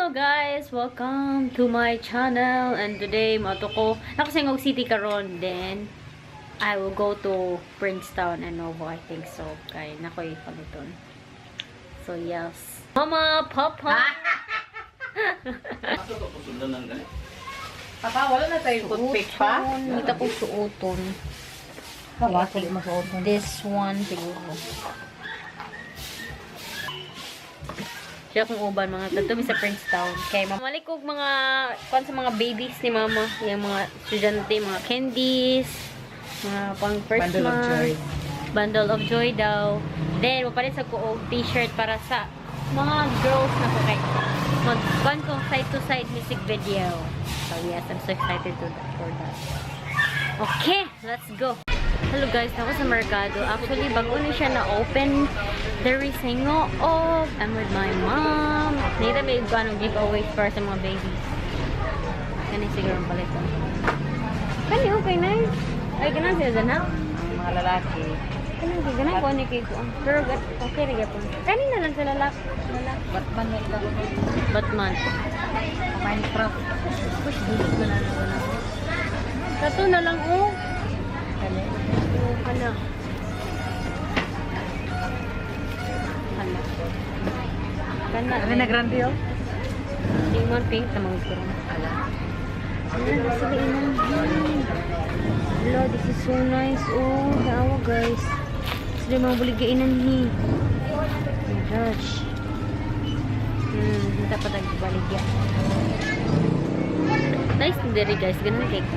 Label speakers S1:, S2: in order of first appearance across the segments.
S1: Hello guys! Welcome to my channel. And today, matuko. Nakasingog City karon. Then, I will go to Princeton and Novo, I think so. Kaya nakoy paliton. So, yes. Mama! Papa!
S2: Papa, wala na tayo toothpick pa?
S1: Kita ko suoton. This one, siguro. Siya kung uban mga tatumi sa Princeton. Kay mamalik ko mga sa mga babies ni mama, yung mga estudyante, mga candies, mga pang first month, bundle of joy daw. Then mapalit sa ko t-shirt para sa mga girls na ko kay mag-fun ko side to side music video. So yes, I'm so excited for that. Okay, let's go. Hello guys, ako sa Mercado. Actually, bago na siya na-open. There is singo of I'm with my mom. Nita may ganong giveaway para sa mga babies. Kani siguro ang palit. Kani okay na yun. Ay, ganun sila dyan ha?
S2: Ang mga lalaki.
S1: Ganun ko ni Kiko. Pero okay na gapon. Kani na lang sa lalaki.
S2: Batman na ito.
S1: Batman.
S2: Minecraft.
S1: Push, dito ko na lang. Tato na lang oh.
S2: Kani?
S1: Hala. Kana.
S2: Kani na grande yun?
S1: Lemon pink na mga kurang.
S2: Ala.
S1: Ayan, sige inan. Hello, this is so nice. Oh, daawa guys. Sila mga buligainan ni. Oh my gosh. Hindi pa nagbaligya. Nice din diri guys. Ganun cake.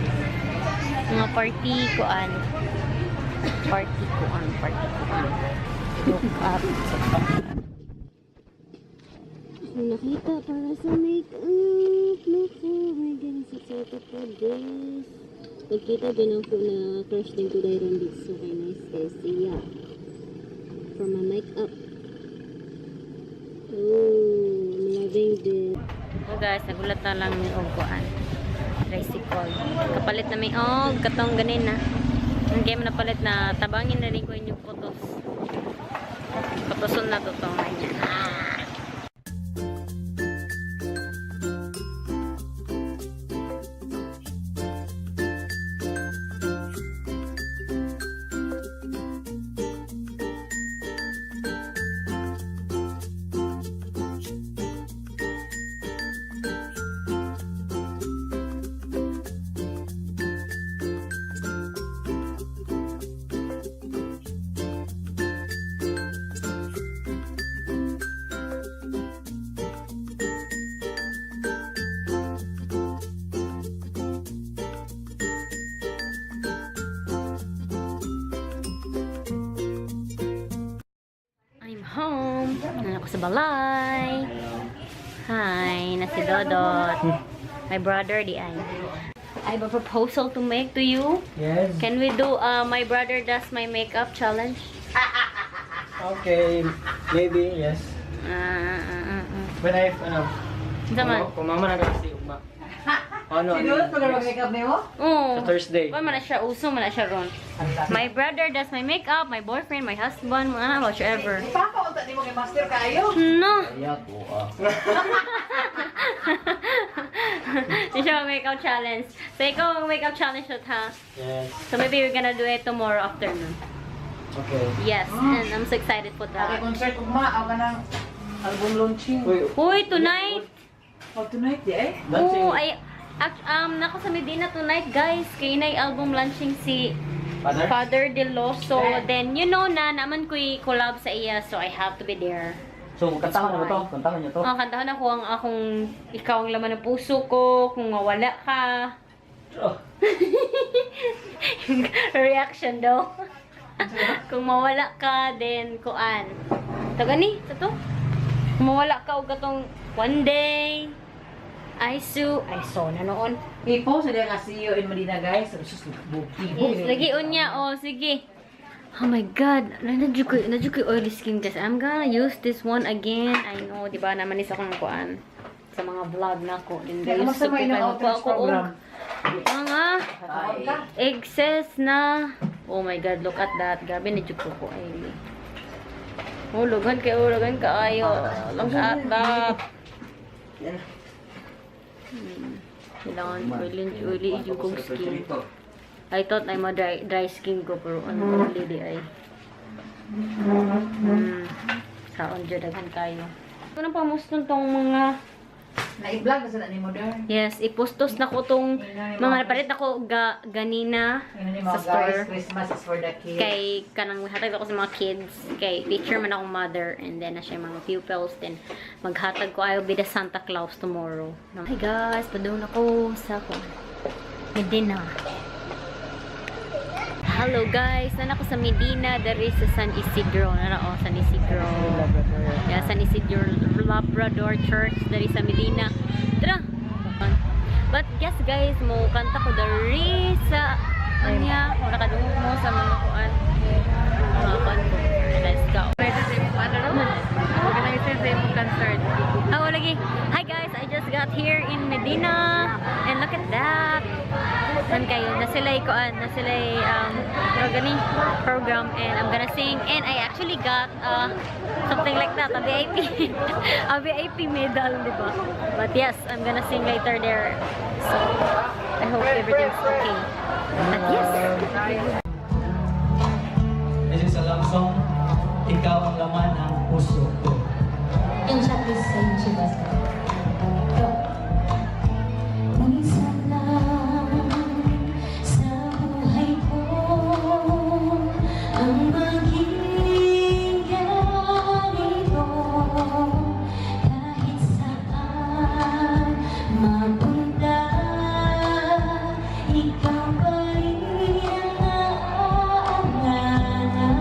S1: Mga party koan. Party koan. Look up. Nakita para sa makeup. Look, oh my goodness, it's so beautiful this. Pagkita din ako na crush din ko dahil rin dito. So, kay nice guys. Yeah. For my makeup. Oh, I'm loving this. So guys, nagulat na lang ni Ogwaan. Tricycle. Kapalit na may katong ganin na. Ang game na palit na tabangin na rin ko inyong photos. Photoson na totoo niya. Home. Nandun ako sa balay. Hi, na si Dodot. My brother, di ay. I have a proposal to make to you.
S3: Yes.
S1: Can we do my brother does my makeup challenge?
S3: Okay, maybe, yes. When I,
S1: Zaman?
S3: kung mama na kasi ugma. Ano?
S2: Sinulot mo na mag-makeup niyo mo?
S1: Oo.
S3: Sa Thursday.
S1: Paano man na siya? Uso man na siya ron. My brother does my makeup, my boyfriend, my husband, mga whatever.
S2: Papa, unta ni mo kay Master Kaayo.
S1: No.
S3: Ayak ko,
S1: Hindi siya makeup challenge. So, ikaw ang makeup challenge shoot, ha?
S3: Yes.
S1: So, maybe we're gonna do it tomorrow afternoon.
S3: Okay.
S1: Yes, and I'm so excited for
S2: Okay,
S1: that.
S2: concert ugma, ako ka ng album launching.
S1: Uy, tonight!
S2: Oh, tonight, di eh?
S1: Oo, nako sa Medina tonight, guys. Kaya na album launching si Father De Loso. Then, you know na, naman ko'y collab sa iya, so I have to be there.
S3: So, kantahan niyo to? Kantahan niyo to?
S1: Kantahan ako ang akong ikaw ang laman ng puso ko, kung mawala ka.
S3: Oh.
S1: Reaction daw. Kung mawala ka, then kuan. Ito gani, ito to. Kung mawala ka, o katong one day, I saw na noon.
S2: I-post na nga see you in Medina, guys.
S1: Yes, lagi unya, oh, sige. Oh my god, nadyo ko oily skin guys. I'm gonna use this one again. I know, di ba naman isa kong kuan sa mga vlog na ko. Then guys, so ako mga excess na. Oh my god, look at that. Gabi nadyo ko oily. Hulugan kayo. Look at that.
S3: Yan.
S1: Kailangan oily yung kong skin. I thought I'm a dry skin ko, pero ano, lady ay. Saon dyan, daghan kayo. Ito na pamuston tong mga...
S2: Na-i-vlog na sa ni Modern.
S1: Yes, ipostos na ko tong mga napalit ako ganina sa store.
S2: Christmas is for the kids.
S1: Kay kanang hatag ako sa mga kids. Kay teacher man akong mother. And then na siya mga pupils. Then maghatag ko, I'll be the Santa Claus tomorrow. Hi guys, padung ako sa Medina. Hello guys, nan ako sa Medina, dari sa San Isidro. San Isidro. Yeah, San Isidro Labrador Church dari sa Medina. Tara. But yes guys, mo kanta ko dari sa anya, wala ka dungo mo sa mga kuan. Mga kuan ko. Let's go. Organizer sa imong concert. Oh, lagi. Hi guys, I just got here in Medina. And look at that. San kayo, nasilay program, and I'm gonna sing, and I actually got something like that, a VIP a VIP medal, diba? But yes, I'm gonna sing later there, so I hope everything's okay. But yes,
S3: This is a love song. Ikaw ang laman ng puso ko.
S4: Yung checklist sa YouTube as go. Mag-isa lang sa buhay ko ang maging ganito. Kahit saan mapunta, ikaw pa rin ang aalala.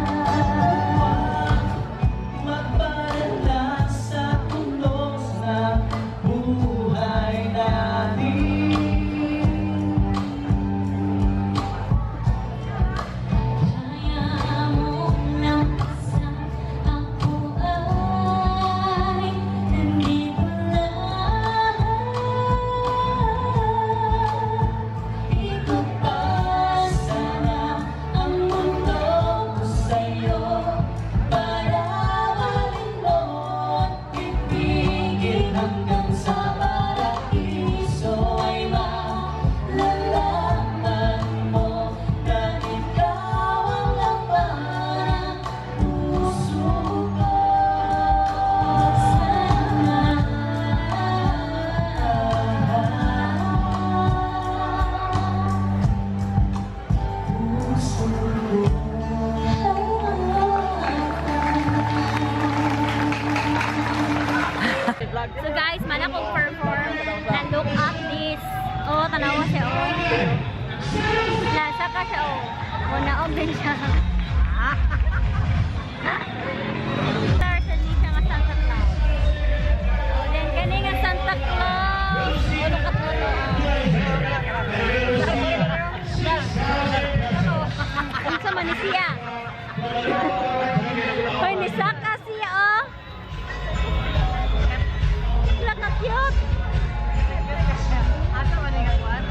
S3: Magpadala sa tulos na buhay natin.
S4: Kaya mo lampasan, ako ay nandito lang. Ipagpasa na ang mundo ko sa'yo para malimot, ibigin hanggang sa paraiso ay malalaman mo na ikaw ang laman ng puso ko.
S1: so guys, man akong perform, and look at this. Oh, tanawa siya, oh. Nasa ka siya, oh. Oh, naog din siya. Star sa niya nga Santa Claus. Oh, then kani nga Santa Claus. Oh, look at mo. Unsa man ni siya? Hoy, ni Saka siya, oh. Look how cute.
S2: Asa man nga kuan?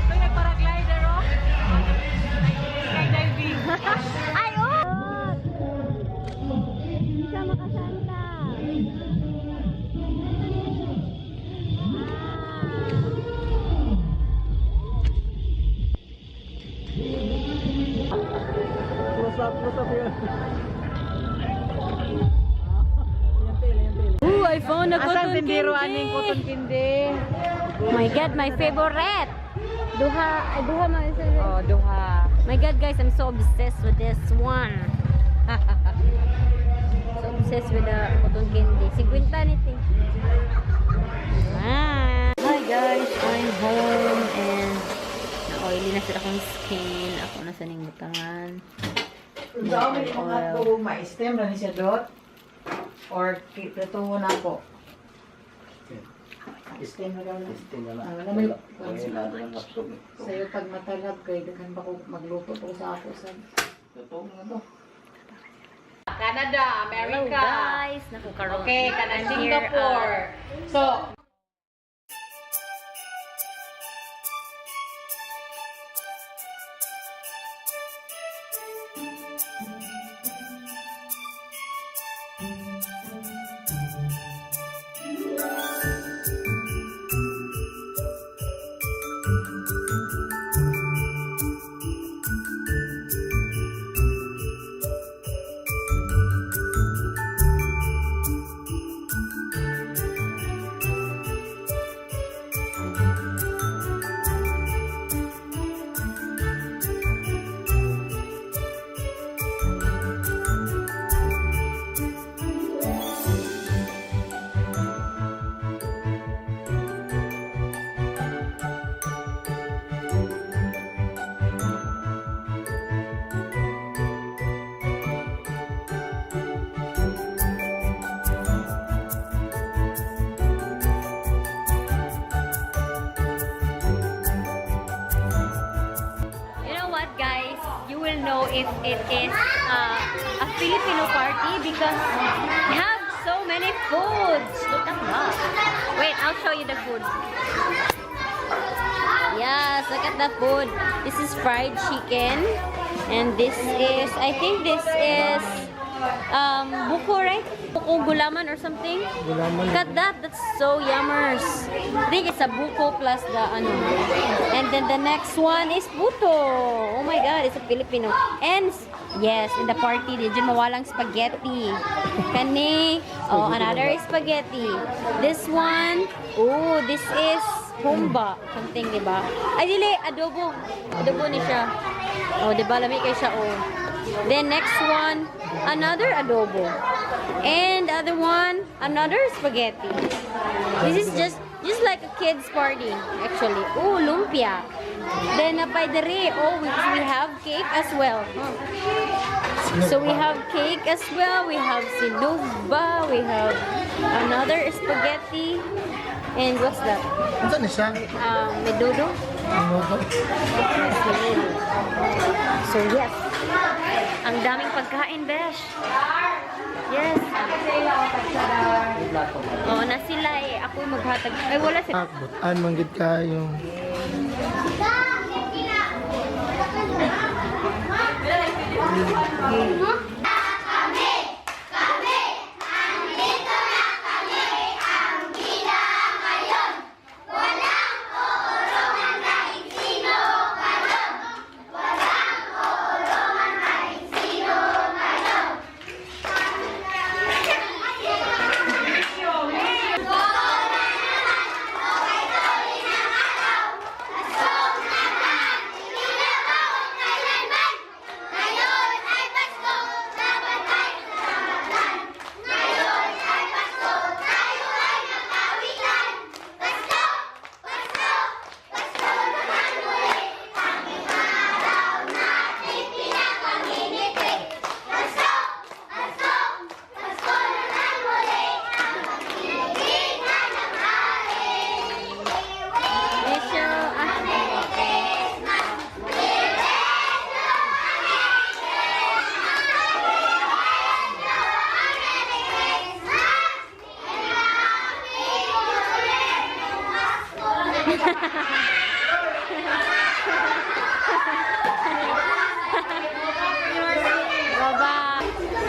S2: May nagparaglider, oh. Skydiving.
S1: Ay, oh! Hindi siya makasanta.
S3: Close up yun.
S1: Ooh, I found a cotton candy.
S2: tindiro aning cotton candy?
S1: Oh my God, my favorite. Duha man isa.
S2: Oh, duha.
S1: My God, guys, I'm so obsessed with this one. So obsessed with the cotton candy. 50 nito. Hi guys, I'm home and na-oily na sila akong skin. Ako na sa butangan.
S2: Daw may mga to ma-stem na ni siya dot. Or ito na po. Stem na daw na. Ano may sa'yo pag matalab kay daghan ba ko magluto po sa ako sa totoo nga to. Canada,
S1: Hello
S2: America.
S1: guys, nakukaroon.
S2: Okay, Canada,
S1: I'm here,
S2: Singapore. So,
S1: if it is a Filipino party because we have so many foods. Look at that. Wait, I'll show you the food. Yes, look at the food. This is fried chicken. And this is, I think this is buko, right? Buko gulaman or something. Look at that. That's so yummers. I think it's a buko plus the ano. And then the next one is puto. Oh my God, it's a Filipino. And yes, in the party, di dyan mawalang spaghetti. Kani, oh, another spaghetti. This one, oh, this is humba. Something, diba? Ay, dili, adobo. Adobo ni siya. Oh, diba? Lamig kayo siya, oh. Then next one, another adobo. And the other one, another spaghetti. This is just like a kid's party, actually. Oh, lumpia. Then by the way, oh, we have cake as well. So we have cake as well. We have sinuba. We have another spaghetti. And what's that?
S5: Ano na siya?
S1: Menudo.
S5: Menudo.
S1: So yes, ang daming pagkain, besh. Yes. Oh, na sila eh. Ako yung maghatag. Ay, wala sila.
S5: Butan, manggit kayo.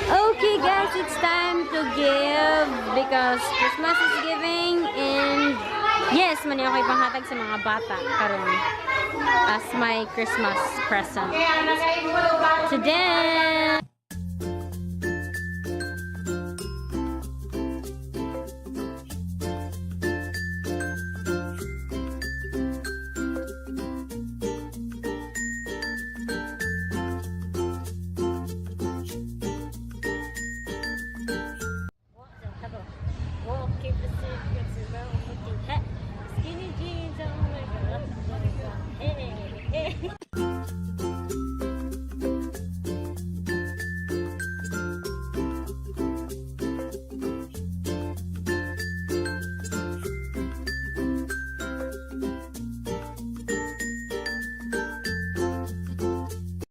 S1: Okay guys, it's time to give because Christmas is giving and yes, mani ako ipanghatag sa mga bata karon as my Christmas present to them.